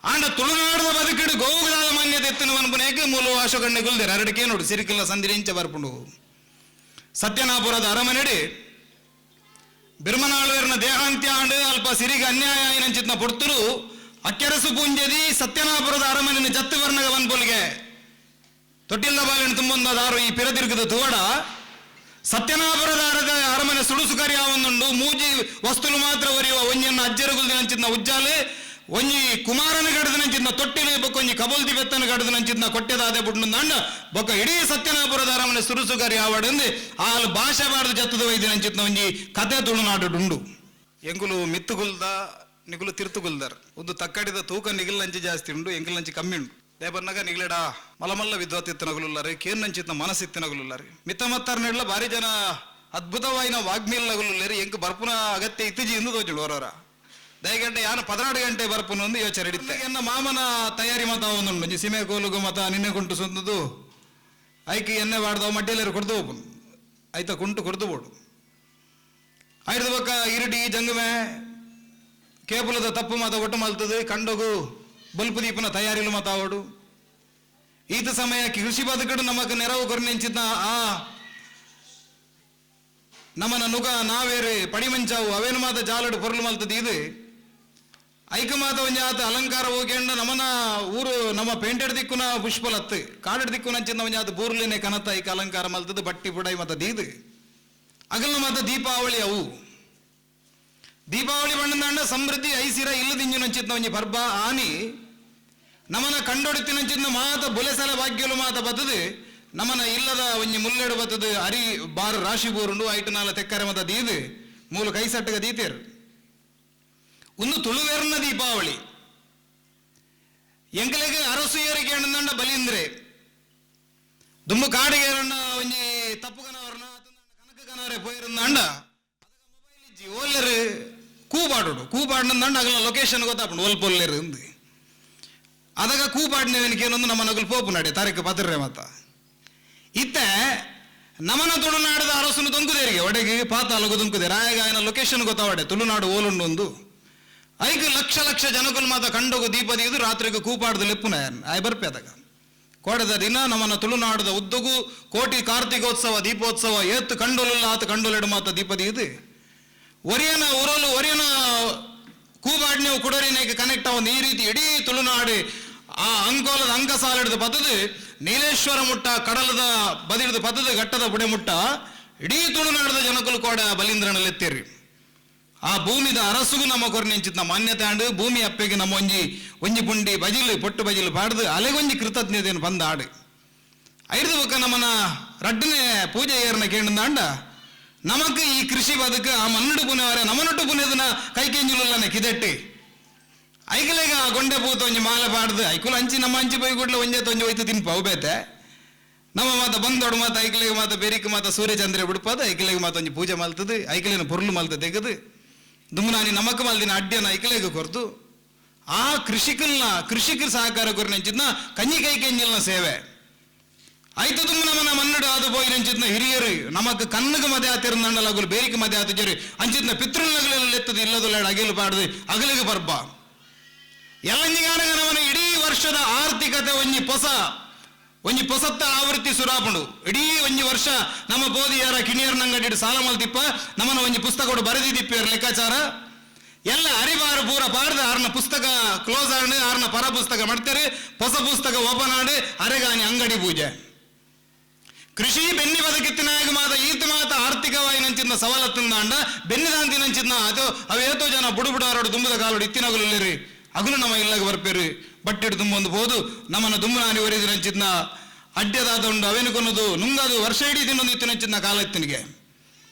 ಆಂಡ ತುಳುನಾಡದ ಬದುಕಿಡು ಗೋವುಗಳ ಮಾನ್ಯತೆ ಎತ್ತಿನ ಮನ್ಪುನೇಕ್ ಮೂಲು ಅಶೋಕಣ್ಣೆ ಗುಲ್ದೇರ್ ಅರಡಿಕೆ ನೋಡು ಸಿರಿಕಿಲ್ಲ ಸಂದಿರಿ ಇಂಚ ಬರ್ಪುಂಡು. ಸತ್ಯನಾಪುರದ ಅರಮನೆಡಿ ಬಿರ್ಮನಾಳ್ವೇರ್ನ ದೇಹಾಂತ್ಯ ಆಂಡ್ ಅಲ್ಪ ಸಿರಿಗ ಅನ್ಯಾಯ ಆಯಿನಂಚಿತ್ನ ಪೊರ್ತುಲು ಅಕ್ಕೆರಸು ಪೂಂಜದಿ ಸತ್ಯನಾಪುರದ ಅರಮನೆನ ಜತ್ತು ವರ್ಣಗ ವನ್ಪೊಲಿಗೆ ತೊಟ್ಟಿಲ್ದ ಬಾಲಿನ ತುಂಬೊಂದ ದಾರು ಈ ಪಿರದಿರ್ಗದ ತುವಡ ಸತ್ಯನಾಪುರದ ಅರದ ಅರಮನೆ ಸುಡುಸುಕರಿ ಆವೊಂದುಂಡು. ಮೂಜಿ ವಸ್ತುಲು ಮಾತ್ರ ಒರಿಯುವ ಒಂಜನ್ನ ಅಜ್ಜರುಗುಲ್ದಿನಂಚಿತ್ನ ಉಜ್ಜಾಲು, ಒಂಜಿ ಕುಮಾರನ ಗಡದನಂಚಿತ್ನ ತೊಟ್ಟಿಲು, ಬೊಕ್ಕ ಒಂಜಿ ಕಬಲ್ದಿ ಬೆತ್ತನ ಗಡದನಂಚಿತ್ನ ಕೊಟ್ಟೆದಾದೆ ಬುಡ್ನುಂದಾಂಡ ಬೊಕ್ಕ ಇಡೀ ಸತ್ಯನಾಪುರದ ಅರಮನೆ ಸುರುಸುಕರಿ ಆವಡಂದು ಆಲ್ ಭಾಷೆ ಬಾರ್ದು ಜತ್ತದ ವೈದ್ಯನಂಚಿತ್ನ ಒಂಜಿ ಕತೆ ತುಳುನಾಡುಂಡು. ಎಂಕುಲು ಮಿತ್ತುಗುಲ್ದ ನಿಗುಲು ತಿರ್ತುಗುಲ್ದರ್ ಉದ್ದು ತಕ್ಕಡಿದ ತೂಕ ನಿಗಿಲ್ಲಂಚಿ ಜಾಸ್ತಿ ಉಂಡು, ಎಂಕುಲಂಚಿ ಕಮ್ಮಿ ಉಂಡು. ದೇಪನ್ನಗ ನಿಗ್ಲೆಡ ಮಲಮಲ್ಲ ವಿದ್ವತ್ತಿತ್ತನಗುಲುಲ್ಲಾರೆ, ಕೇನ್ನಂಚಿತ್ನ ಮನಸ್ಸಿತ್ತನಗುಲುಲ್ಲಾರೆ, ಮಿತ್ತ ಮತ್ತಾರ್ನೆಡ್ಲ ಭಾರಿ ಜನ ಅದ್ಭುತವಾಯಿನ ವಾಗ್ಮೀಲ್ನಗುಲುಲ್ಲೇರಿ. ಎಂಕ್ ಬರ್ಪುನ ಅಗತ್ಯ ಇತ್ತೀಚಿ ಇಂದು ತೋಜುಳು ಹೊರವರ ದಯಗಂಟೆ ಯಾನು 16 ಗಂಟೆ ಬರ್ಪುನ ಒಂದು ಯೋಚನೆ ಹಿಡಿತೆ. ಎನ್ನ ಮಾಮನ ತಯಾರಿ ಮತ ಒಂದುಂಡು ಒಂಜಿ ಸೀಮೆ ಕೋಲುಗು ಮತ ನಿನ್ನೆ ಕುಂಟು ಸುಂದದು ಐಕ್ ಎಣ್ಣೆ ಬಾಡ್ದವು ಮಡ್ಡಿಯಲ್ಲೇರು ಕೊಡ್ದು ಹೋಪುನು ಐತ ಕುಂಟು ಕೊಡ್ದು ಬೋಡು. ಐದು ಬೊಕ್ಕ ಇರುಡಿ ಜಂಗುಮೆ ಕೇಪುಲದ ತಪ್ಪು ಮಾತ ಒಟ್ಟು ಮಲ್ತದು ಕಂಡಗು ಬಲ್ಪು ದೀಪನ ತಯಾರಿಲು ಮಾತ ಅವಡು. ಈತ ಸಮಯ ಕೃಷಿ ಬದುಕಡು ನಮಕ್ ನೆರವು ಕೊರ್ನೆಂಚಿನ ಆ ನಮನ ನುಗ ನಾವೇರು ಪಡಿಮಂಚಾವು ಅವೇನು ಮಾತ ಜಾಲಡು ಪೊರ್ಲು ಮಲ್ತದ ಇದು ಐಕ ಮಾತ ಒಂಜಿ ಆತ ಅಲಂಕಾರ ಹೋಗ್ಯಂಡ ನಮನ ಊರು ನಮ್ಮ ಪೇಂಟೆಡ್ ದಿಕ್ಕುನ ಪುಷ್ಪಲತ್ತು ಕಾಡಡ್ ದಿಕ್ಕುನ ಒಂಜಿ ಆತ ಬೂರ್ಲೇನೆ ಕನತ ಐಕ ಅಲಂಕಾರ ಮಲ್ತದ ಬಟ್ಟಿ ಪುಡೈ ಮಾತ ದೀದು ಅಗಲ್ನ ಮಾತ ದೀಪಾವಳಿ. ಅವು ದೀಪಾವಳಿ ಬಣ್ಣದಾಂಡ ಸಮೃದ್ಧಿ ಐಸಿರ ಇಲ್ಲದಿಂಜುನಂಚಿತ್ನ ಒಂಜಿ ಪರ್ಬ ಆನಿ ನಮನ ಕಂಡೊಡಿತಿನಂಚಿತ್ನ ಮಾತ ಬುಲೆಸಲ ಭಾಗ್ಯಲು ಮಾತ ಬತ್ತದು ನಮನ ಇಲ್ಲದ ಒಂಜಿ ಮುಲ್ಲೆಡು ಬತ್ತದು ಅರಿ ಬಾರು ರಾಶಿ ಬೂರುಂಡು ಐಟು ನಾಲ ತೆಕ್ಕರೆ ಮಾತ ದೀದು ಮೂಲು ಕೈಸಟ್ಟಗ ದೀತೇರು. ಒಂದು ತುಳುವೆರ್ನ ದೀಪಾವಳಿ ಎಂಕಲೆಗೆ ಅರಸುಯರಿಗೆ ಅಣ್ಣಂಡ ಬಲಿಂದ್ರೆ ದುಮ್ಮು ಕಾಡಿಗೆ ಒಂಜಿ ತಪ್ಪು ಕನವರ್ನ ಕನಕ ಕನವರೆ ಪೋಯಿರುಂದಾಂಡ ಮೊಬೈಲ್ ಓಲ್ಲೆರು ಕೂಪಾಡೋಡು ಕೂಪಾಡಿನಂದಾಂಡ ಅಗಲ ಲೊಕೇಶನ್ ಗೊತ್ತಾಪುಂಡು ಓಲ್ ಪೊಲ್ಲೆರು ಅಂದು ಅದಾಗ ಕೂಪಾಡಿನವನಿಗೆ ಏನೊಂದು ನಮ್ಮ ನಗಲು ಪೋಪು ನಡೆ ತಾರೀಕು ಪತ್ರರೆ ಮತ್ತ ಇತ್ತೆ ನಮನ ತುಳುನಾಡದ ಅರಸುನು ದೊಂಕುದೇರಿಗೆ ಒಡೆಗೆ ಪಾತಾಲಗು ದೊಂಕುದೆ ರಾಯಗಾಯನ ಲೊಕೇಶನ್ ಗೊತ್ತಾವಡೆ ತುಳುನಾಡು ಓಲುಂಡು ಒಂದು ಐಕು ಲಕ್ಷ ಲಕ್ಷ ಜನಕುಲು ಮಾತ ಕಂಡೋಗು ದೀಪದಿದು ರಾತ್ರಿಗೆ ಕೂಪಾಡ್ದು ಲೆಪ್ಪುನ ಆಯ್ ಬರ್ಪೆ ಅದಾಗ ಕೋಡದ ದಿನ ನಮ್ಮನ ತುಳುನಾಡದ ಉದ್ದಗು ಕೋಟಿ ಕಾರ್ತಿಕೋತ್ಸವ ದೀಪೋತ್ಸವ ಏತ್ತು ಕಂಡೋಲುಲ್ಲ ಆತ ಕಂಡೋಲೆಡು ಮಾತ ದೀಪದಿದು ಒರಿಯನ ಉರಲು ಒರಿಯನ ಕೂಬಾಡ್ನೆ ಕುಡರಿನೇಗೆ ಕನೆಕ್ಟ್ ಆವೊಂದು ಈ ರೀತಿ ಇಡೀ ತುಳುನಾಡು ಆ ಅಂಕೋಲದ ಅಂಕಸಾಲಿಡ್ದು ಪತ್ತದು ನೀಲೇಶ್ವರ ಮುಟ್ಟ ಕಡಲದ ಬದಿಡ್ದು ಪತ್ತದು ಘಟ್ಟದ ಬುಡೆ ಮುಟ್ಟ ಇಡೀ ತುಳುನಾಡದ ಜನಕುಲು ಕೋಡ ಬಲೀಂದ್ರನಲ್ಲೆತ್ತೇರಿ. ಆ ಭೂಮಿದ ಅರಸುಗು ನಮ್ಮ ಕೊರ್ನೆಂಚಿತ್ನ ಮಾನ್ಯತೆ ಆಂಡು ಭೂಮಿ ಅಪ್ಪೆಗೆ ನಮ್ಮ ಒಂಜಿ ಒಂಜಿ ಪುಂಡಿ ಬಜಿಲು ಪೊಟ್ಟು ಬಜಿಲು ಪಾಡ್ದು ಅಲೆಗೊಂಜಿ ಕೃತಜ್ಞತೆಯನ್ನು ಬಂದ ಆಡು ಐದು ಬೊಕ್ಕ ನಮ್ಮನ ರಡ್ಡನೆ ಪೂಜೆ ಏರ್ನ ಕೇಂದ್ರಂಡ ನಮಕ್ ಈ ಕೃಷಿ ಬದುಕು ಆ ಮನ್ನಡು ಪುನವರೆ ನಮನೊಟ್ಟು ಪುನದನ ಕೈಕೆಂಜುಲನೆ ಕಿದೆಟ್ಟಿ ಐಕಲೇಗ ಆ ಗೊಂಡೆ ಪೂತ ಒಂಜಿ ಮಾಲೆ ಪಾಡ್ದು ಐಕುಲು ಅಂಚಿ ನಮ್ಮ ಅಂಚಿ ಪೋಯಿ ಕೂಡ್ಲೆ ಒಂಜೆ ತೊಂಜಿ ಹೋಯ್ತು ತಿನ್ಪ ಅವು ಬೇತೆ ನಮ್ಮ ಮಾತ ಬಂದೋಡು ಮಾತ ಐಕಲೇಗ ಮಾತ ಬೆರಿಕ್ ಮಾತ ಸೂರ್ಯಚಂದ್ರ ಬಿಡ್ಪಾದ ಐಕಲೇಗ ಮಾತ ಒಂಜಿ ಪೂಜೆ ಮಲ್ತದು ಐಕಲೇನ ಪೊರ್ಲು ಮಲ್ತ ತೆಗದು ದುಮ್ಮನಾನಿ ನಮಕ್ ಮಲ್ದಿನ ಅಡ್ಡಿಯನ ಐಕಲೇಗ ಕೊರ್ದು ಆ ಕೃಷಿಕಲ್ನ ಕೃಷಿಕರ ಸಹಕಾರ ಕೊರ್ನೆಂಚಿದ್ನ ಕಂಜಿ ಕೈಕೆಂಜಿಲ್ನ ಸೇವೆ ಐತು ದುಮ್ಮ ನಮನ ಮನ್ನಡು ಆದು ಪೋಯಿ ನಂಚಿದ್ನ ಹಿರಿಯರು ನಮಕ್ ಕಣ್ಣುಗೆ ಮದೆ ಆತಿರುಂದಂಡಲ ಅಗುಲು ಬೇರಿಕೆ ಮದೆ ಆತುಜರು ಅಂಚಿದ್ನ ಪಿತೃನಗಲೆಲ್ಲ ಎತ್ತದು ಇಲ್ಲದುಲ್ಲಾಡು ಅಗಿಲು ಪಾಡ್ದು ಅಗಲಿಗೆ ಪರ್ಬ ಎಲ್ಲಂಜಿಗಾನಗ ನಮನ ಇಡೀ ವರ್ಷದ ಆರ್ಥಿಕತೆ ಒಂಜಿ ಪೊಸ ಒಂಜಿ ಪೊಸತ್ತ ಆವೃತ್ತಿ ಸುರಾಪುಂಡು. ಇಡೀ ಒಂಜಿ ವರ್ಷ ನಮ್ಮ ಬೋಧಿಯಾರ ಕಿಣಿಯರ್ ಸಾಲ ಮಲ್ತಿಪ್ಪ ನಮ್ಮನ ಒಂಜಿ ಪುಸ್ತಕ ಬರೆದಿಪ್ಪಿಯರ ಲೆಕ್ಕಾಚಾರ ಎಲ್ಲ ಅರಿಬಾರು ಪೂರ ಪಾಡ್ದು ಆರ್ನ ಪುಸ್ತಕ ಕ್ಲೋಸ್ ಆಂಡ್ ಆರ್ನ ಪರ ಪುಸ್ತಕ ಮಾಡ್ತಾರೆ ಹೊಸ ಪುಸ್ತಕ ಓಪನ್ ಆಂಡ್ ಅರೆಗಾನಿ ಅಂಗಡಿ ಪೂಜೆ. ಕೃಷಿ ಬೆನ್ನಿ ಬದುಕಿತ್ತಿನಾಗ ಮಾತ ಈತ ಮಾತ ಆರ್ಥಿಕವಾಗಿ ನಂಚಿನ ಸವಲತ್ತಿಂದಾಂಡ ಬೆನ್ನಿದಾಂತಿ ನಂಚಿನ ಅದು ಅವೇತೋ ಜನ ಬುಡುಬುಡಾರೋಡು ದುಂಬದ ಕಾಲೋಡು ಇತ್ತಿನಗಲು ಅಗುಲು ನಮ್ಮ ಇಲ್ಲಗ ಬರ್ಪೇರು ಬಟ್ಟಿಡು ತುಂಬೊಂದು ಪೋದು ನಮ್ಮನ ದುಂಬನಾನಿ ಒರಿದು ನಂಚಿದ್ನ ಅಡ್ಡದಾದ ಉಂಡು ಅವೇನು ಕೊನ್ನದು ನುಂಗದು ವರ್ಷ ಇಡೀ ತಿನ್ನೊಂದು ಇತ್ತು ನಂಚಿದ್ನ ಕಾಲ ಇತ್ತಿನಿಗೆ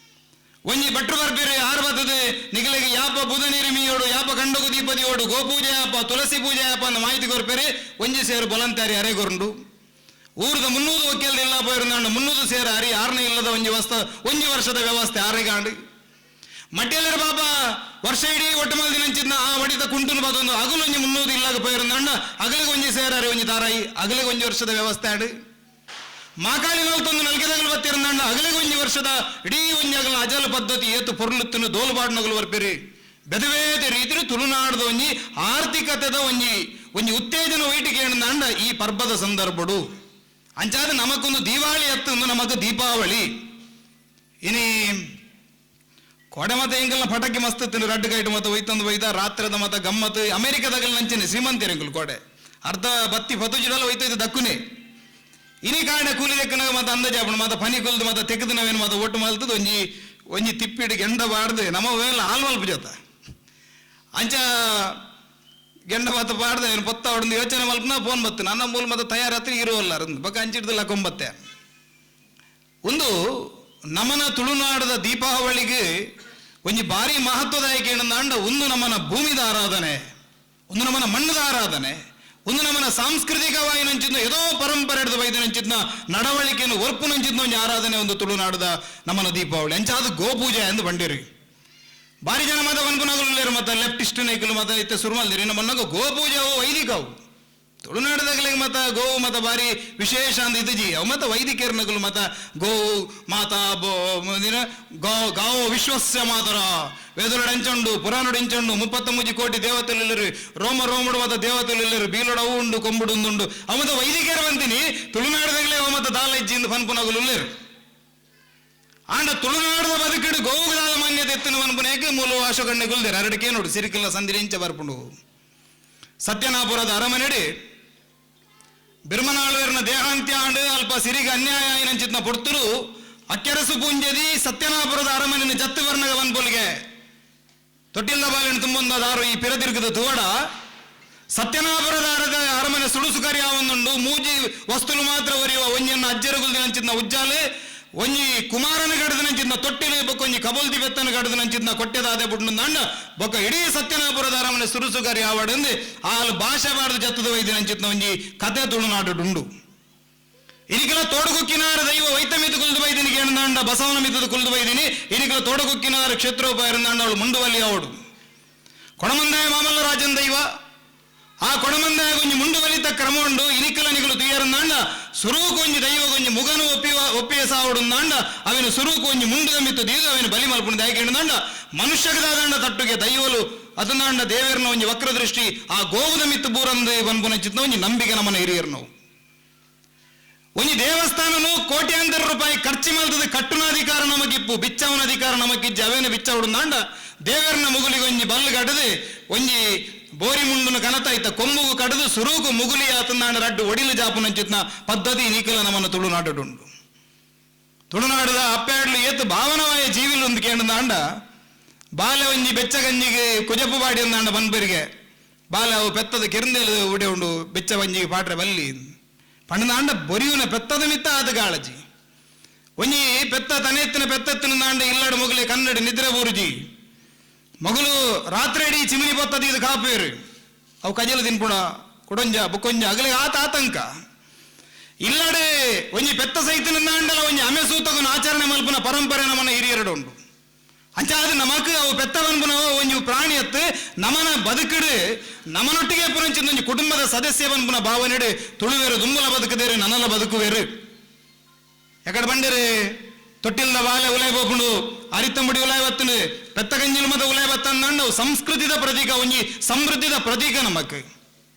ಒಂಜಿ ಭಟ್ರು ಬರ್ಪೇರು ಯಾರು ಬರ್ತದೆ ನಿಗಲಿಗೆ ಯಾಪ ಬುಧ ನೀರು ಮೀಯೋಡು ಯಾಪ ಕಂಡಗು ದೀಪದಿಯೋಡು ಗೋಪೂಜೆ ಯಾಪ ತುಳಸಿ ಪೂಜೆ ಯಾಪ ಅಂದ ಮಾಹಿತಿ ಕೊರ್ಪೇರು ಒಂಜಿ ಸೇರು ಬೊಲಂತಾರಿ ಅರೆಗೊರುಂಡು ಊರದ 300 ವಕೀಲರು ಇಲ್ಲ ಪೋಯಿರುಂದಾಂಡ 300 ಸೇರು ಅರಿ ಆರನೇ ಇಲ್ಲದ ಒಂಜಿ ವಸ್ತ ಒಂಜಿ ವರ್ಷದ ವ್ಯವಸ್ಥೆ ಆರೆಗಾಂಡು ಮಡ್ಡಿಯಲ್ಲರ ಬಾಬಾ ವರ್ಷ ಇಡೀ ಒಟ್ಟು ಮಲ್ದಿನಂಚಿದ್ನ ಆ ಮಡಿತ ಕುಂಟುನು ಬದೊಂದು ಅಗಲು ಒಂಜಿ 300 ಇಲ್ಲಾಗ ಪೋಯಿರುಂದಾಂಡ ಅಗಲಿಗೆ ಒಂಜಿ ಸೇರಾರಿ ಒಂಜಿ ತಾರಾಯಿ ಅಗಲಿಗೆ ಒಂಜಿ ವರ್ಷದ ವ್ಯವಸ್ಥೆ ಆಡು ಮಾಕಾಳಿ ನಲ್ತೊಂದು ನಲ್ಗೆದಗಲು ಬತ್ತಿರುಂದಾಂಡ ಅಗಲಿಗೆ ಒಂಜಿ ವರ್ಷದ ಇಡೀ ಒಂಜಿ ಅಗಲ ಅಜಲ ಪದ್ಧತಿ ಏತು ಪೊರ್ಲುತ್ತನು ದೋಲುಬಾಡ್ನಗಲು ಬರ್ಪೇರಿ ಬೆದವೇದ ರೀತಿಯ ತುಳುನಾಡದ ಒಂಜಿ ಆರ್ಥಿಕತೆದ ಒಂಜಿ ಒಂಜಿ ಉತ್ತೇಜನ ವೈಟಿಗೆ ಏನಂದ ಈ ಪರ್ಬದ ಸಂದರ್ಭಡು ಅಂಚಾದ ನಮಕೊಂದು ದೀವಾಳಿ ಅತ್ತು ನಮಕ್ ದೀಪಾವಳಿ. ಇನಿ ಕೋಡೆ ಮತ ಎಂಕಲ್ನ ಪಟಕಿ ಮಸ್ತ್ ತಿನ್ನು ರಡ್ಡು ಕೈಟು ಮತ ಒಯ್ತಂದು ಒಯ್ದ ರಾತ್ರದ ಮತ ಗಮ್ಮತ್ತು ಅಮೆರಿಕದಾಗಲ್ ನಂಚಿನ ಶ್ರೀಮಂತಿರಂಕಲ್ ಕೋಡೆ ಅರ್ಧ ಬತ್ತಿ ಫತುಜಿಡಲ ಒಯ್ತೈದು ದಕ್ಕುನೆ. ಇನಿ ಕಾರಣ ಕೂಲಿ ದಕ್ಕನಾಗ ಮತ ಅಂದಾಜಾಪಣ ಮತ ಪನಿ ಕುಲ್ದು ಮತ ತೆಗೆದು ನಾವೇನು ಮತ ಒಟ್ಟು ಮಲ್ತದ ಒಂಜಿ ಒಂಜಿ ತಿಪ್ಪಿಡು ಗೆಂಡ ಬಾಡ್ದು ನಮ್ಮ ವೇಲ ಹಾಲ್ ಮಲ್ಪ ಜೊತ ಅಂಚ ಗೆಂಡ ಮತ ಬಾಡ್ದೆ ಏನು ಪೊತ್ತ ಹೊಡೆದು ಯೋಚನೆ ಮಲ್ಪನ ಫೋನ್ ಬತ್ತು ನನ್ನ ಮೂಲ ಮತ ತಯಾರಾತ್ರಿ ಇರುವಲ್ಲ ಬಕ್ಕ ಅಂಚಿಡ್ದಲ್ಲ ಕೊಂಬತ್ತೆ. ಒಂದು ನಮನ ತುಳುನಾಡದ ದೀಪಾವಳಿಗೆ ಒಂಜಿ ಭಾರಿ ಮಹತ್ವದಾಯಕ ಏನಂದ ಒಂದು ನಮನ ಭೂಮಿದ ಆರಾಧನೆ, ಒಂದು ನಮನ ಮಣ್ಣದ ಆರಾಧನೆ, ಒಂದು ನಮನ ಸಾಂಸ್ಕೃತಿಕವಾಗಿ ಏದೋ ಪರಂಪರೆ ಹಿಡಿದು ಬೈದನಂಚಿದ್ನ ನಡವಳಿಕೆಯನ್ನು ಒರ್ಪುನಂಚಿದ್ನ ಒಂಜಿ ಆರಾಧನೆ ಒಂದು ತುಳುನಾಡದ ನಮನ ದೀಪಾವಳಿ. ಅಂಚ ಅದು ಗೋಪೂಜೆ ಎಂದು ಬಂಡಿರಿ. ಭಾರಿ ಜನ ಮತ ವನ್ಪುನಗಲು ಮತ ಲೆಫ್ಟಿಸ್ಟ್ ನೈಕಲು ಮತ ಇತ್ತ ಸುರುಮಲ್ದಿರಿ ನಮ್ಮ ಗೋಪೂಜೆ ಅವು ವೈದಿಕ ಅವು ತುಳುನಾಡದಾಗಲಿಗೆ ಮತ ಗೋವು ಮತ ಭಾರಿ ವಿಶೇಷ ಅಂದ ಇದುಜಿ ಅವು ಮತ ವೈದಿಕರ್ನಗಲು ಮತ ಗೋವು ಮಾತಾ ಬೋ ಗೋ ಗಾವೋ ವಿಶ್ವಸ್ಯ ಮಾತರ ವೇದಲುಡು ಪುರಾಣುಡು 33 ಕೋಟಿ ದೇವತೆಲಿಲ್ಲರು ರೋಮ ರೋಮುಡು ಮತ ದೇವತೆಲಿಲ್ಲರು ಬೀಲೋಡು ಅವು ಉಂಡು ಕೊಂಬುಡು ಉಂಡು ಅವ ಮತ ವೈದಿಕರ ಬಂತೀನಿ ತುಳುನಾಡದಾಗಲೇ ಅವ ಮತ ದಾಲ ಇಜ್ಜಿಂದ ಪನ್ಪುನಗಲು ಉಲ್ಲೇರು. ಆಂಡ ತುಳುನಾಡದ ಬದುಕಿಡು ಗೋವುದಾದ ಮಾನ್ಯತೆ ಎತ್ತಿನ ಪನ್ಪುನೇಕ ಮೂಲ ಅಶೋಕಣ್ಣೆ ಗುಲ್ದೇರು ಅರಡಿಕೆ ನೋಡು ಸಿರಿಕಿಲ್ಲ ಸಂದಿರಿ ಇಂಚ ಬರ್ಪುಂಡು. ಸತ್ಯನಾಪುರದ ಅರಮನೆಡಿ ಬಿರ್ಮನಾಳುವರ್ನ ದೇಹಾಂತ್ಯ ಆಂಡು ಅಲ್ಪ ಸಿರಿಗ ಅನ್ಯಾಯ ನಂಚಿತ್ನ ಪೊಡ್ತುರು ಅಕ್ಕೆರಸು ಪೂಂಜದಿ ಸತ್ಯನಾಪುರದ ಅರಮನೆಯ ಜತ್ತು ವರ್ಣಗ ವನ್ಪೊಲಿಗೆ ತೊಟ್ಟಿಲ್ದ ಬಾಲಿನ ತುಂಬೊಂದ ದಾರು ಈ ಪಿರದಿರ್ಗದ ತುವಡ ಸತ್ಯನಾಪುರದ ಅರದ ಅರಮನೆ ಸುಡುಸು ಕರಿಯಾವೊಂದುಂಡು ಮೂಜಿ ವಸ್ತುಲು ಮಾತ್ರ ಒರಿಯುವ ಒಂಜಿಯನ್ನು ಅಜ್ಜರಗುಲ್ದಿ ನಂಚಿತ್ನ ಉಜ್ಜಾಲೆ ಒಂಜಿ ಕುಮಾರನ ಗಡದ ನಂಚಿತ್ನ ತೊಟ್ಟಿಲು ಬೊಕ್ಕ ಒಂಜಿ ಕಬಲ್ದಿ ಬೆತ್ತನ ಗಡದ ನಂಚಿತ್ನ ಕೊಟ್ಟೆದಾದೆ ಬುಡ್ಡು ಬೊಕ್ಕ ಇಡೀ ಸತ್ಯನಾಪುರದ ಅರಮನೆ ಸುರುಸು ಕರಿ ಆವಡಂದು ಆಲ್ ಭಾಷೆ ಬಾರದು ಜತ್ತದ ವೈದ್ಯ ನಂಚಿತ್ನ ಒಂಜಿ ಕತೆ ತುಳುನಾಡುಂಡು. ಇನಿಕಲ ತೋಡುಗುಕ್ಕಿನಾರ ದೈವ ವೈತಮಿತ ಕುಲ್ದು ಬೈದಿನಿ ಕೇಂದಾಂಡ ಬಸವನ ಮಿತದ ಕುಲ್ದು ಬೈದಿನಿ ಇನಿಕಲ ತೋಡುಗುಕ್ಕಿನಾರ ಕ್ಷೇತ್ರೋಪಾಯರಂದಾಂಡ ಅವಳು ಮುಂಡುವಲ್ಲಿ ಅವಡು ಕೊಣಮಂದಾಯ ಮಾಮಲ್ಲ ರಾಜನ್ ದೈವ ಆ ಕೊಣಮಂದಾಯ ಗೊಂಜಿ ಮುಂಡುವಲಿತ ಕ್ರಮ ಉಂಡು ಇನಿಕಲ ನಿಕಲು ತುಯರಂದಾಂಡ ಸುರುಕು ಒಂಜಿ ದೈವ ಗೊಂಜಿ ಮುಗನು ಒಪ್ಪಿವ ಒಪ್ಪಿಯ ಸಾವಡುಂದಾಂಡ ಅವಿನ ಸುರುಕು ಒಂಜಿ ಮುಂಡುದ ಮಿತ್ತು ದೀದು ಅವಿನ ಬಲಿ ಮಲ್ಪುಂಡು ದಾಯಕಂಡ ಮನುಷ್ಯಗದಾದಂಡ ತಟ್ಟುಗೆ ದೈವಲು ಅದನ್ನಾಂಡ ದೇವೇರ್ನ ಒಂಜಿ ವಕ್ರದೃಷ್ಟಿ ಆ ಗೋವುದ ಮಿತ್ತು ಬೂರಂದು ಬನ್ಪುನ ಚಿತ್ನ ಒಂಜಿ ನಂಬಿಕೆ ನಮ್ಮನ ಹಿರಿಯರ್ನವು. ಒಂಜಿ ದೇವಸ್ಥಾನನು ಕೋಟ್ಯಾಂತರ ರೂಪಾಯಿ ಖರ್ಚು ಮಲ್ತದ ಕಟ್ಟುನ ಅಧಿಕಾರ ನಮಗಿಪ್ಪು ಬಿಚ್ಚವನ ಅಧಿಕಾರ ನಮಗಿಜ್ಜಿ ಅವೇನು ಬಿಚ್ಚವಡುಂದಾಂಡ ದೇವರನ ಮುಗುಲಿಗೆ ಒಂಜಿ ಬಲ್ಲು ಕಡದು ಒಂಜಿ ಬೋರಿ ಮುಂಡುನ ಕನತಾಯ್ತ ಕೊಂಬುಗು ಕಡದು ಸುರುಗು ಮುಗುಲಿ ಆತಂದಾಂಡ ರಡ್ಡು ಒಡಿಲು ಜಾಪುನಂಚಿತ್ನ ಪದ್ಧತಿ ನೀಕಲ ನಮ್ಮನ ತುಳುನಾಡುಂಡು. ತುಳುನಾಡದ ಅಪ್ಪಾಡ್ಲು ಏತು ಭಾವನವಾಯ ಜೀವಿಲು ಒಂದು ಕೇಂದ್ರಂದಾಂಡ ಬಾಲೆ ಒಂಜಿ ಬೆಚ್ಚಗಂಜಿಗೆ ಕುಜಪ್ಪು ಬಾಡಿ ಅಂದಾಂಡ ಬನ್ಪರಿಗೆ ಬಾಲೆ ಅವು ಪೆತ್ತದ ಕೆರಂದೇಲು ಉಡೆ ಉಂಡು ಬೆಚ್ಚ ಬಂಜಿಗೆ ಪಾಟ್ರೆ ಬಲ್ಲಿ ಪಂಡದಾಂಡ ಬೊರಿಯುನ ಪೆತ್ತದ ಮಿತ್ತ ಆದ ಗಾಳಜಿ ಒಂಜಿ ಪೆತ್ತ ತನೆತ್ತಿನ ಪೆತ್ತತ್ತಿನ ದಾಂಡ ಇಲ್ಲಡು ಮುಗುಲೆ ಕನ್ನಡಿ ನಿದ್ರೆ ಬೂರುಜಿ ಮಗುಲು ರಾತ್ರಿ ಚಿಮಿನಿ ಬತ್ತದ ಇದು ಕಾಪೇರು ಅವು ಕಜಲು ತಿನ್ಪುಣ ಕುಡೊಂಜ ಬುಕ್ಕೊಂಜ ಅಗಲಿ ಆತ ಆತಂಕ ಇಲ್ಲಡೆ ಒಂಜಿ ಪೆತ್ತ ಸೈತಿನ ದಾಂಡಲ ಒಂಜಿ ಅಮೆ ಸೂತಕನ ಆಚರಣೆ ಮಲ್ಪುನ ಪರಂಪರೆ ನಮ್ಮನ್ನ ಹಿರಿಯರಡು ಉಂಡು. ಅಂಚ ಅದು ನಮಕ್ ಅವು ಪೆತ್ತ ಬನ್ಪುನವ ಒಂಜಿ ಪ್ರಾಣಿ ಅತ್ತು ನಮನ ಬದುಕಿಡು ನಮನೊಟ್ಟಿಗೆ ಪುನಂಚಿನ ಒಂಜಿ ಕುಟುಂಬದ ಸದಸ್ಯ ಬನ್ಪುನ ಭಾವನೆಡು ತುಳುವೇರು ದುಂಬುಲ ಬದುಕದೇರು ನನಲ ಬದುಕುವೇರು. ಎಕಡೆ ಬಂಡಿರಿ ತೊಟ್ಟಿಲ್ದ ಬಾಲೆ ಉಲಾಯ್ ಬೋಪುಂಡು ಅರಿತಂಬುಡಿ ಉಲಾಯ್ ಬತ್ತನು ಪೆತ್ತ ಗಂಜಿಲು ಮತ ಉಲಾಯ್ ಬತ್ತಂದಂಡು ಸಂಸ್ಕೃತಿದ ಪ್ರತೀಕ ಒಂಜಿ ಸಮೃದ್ಧಿದ ಪ್ರತೀಕ ನಮಕ್.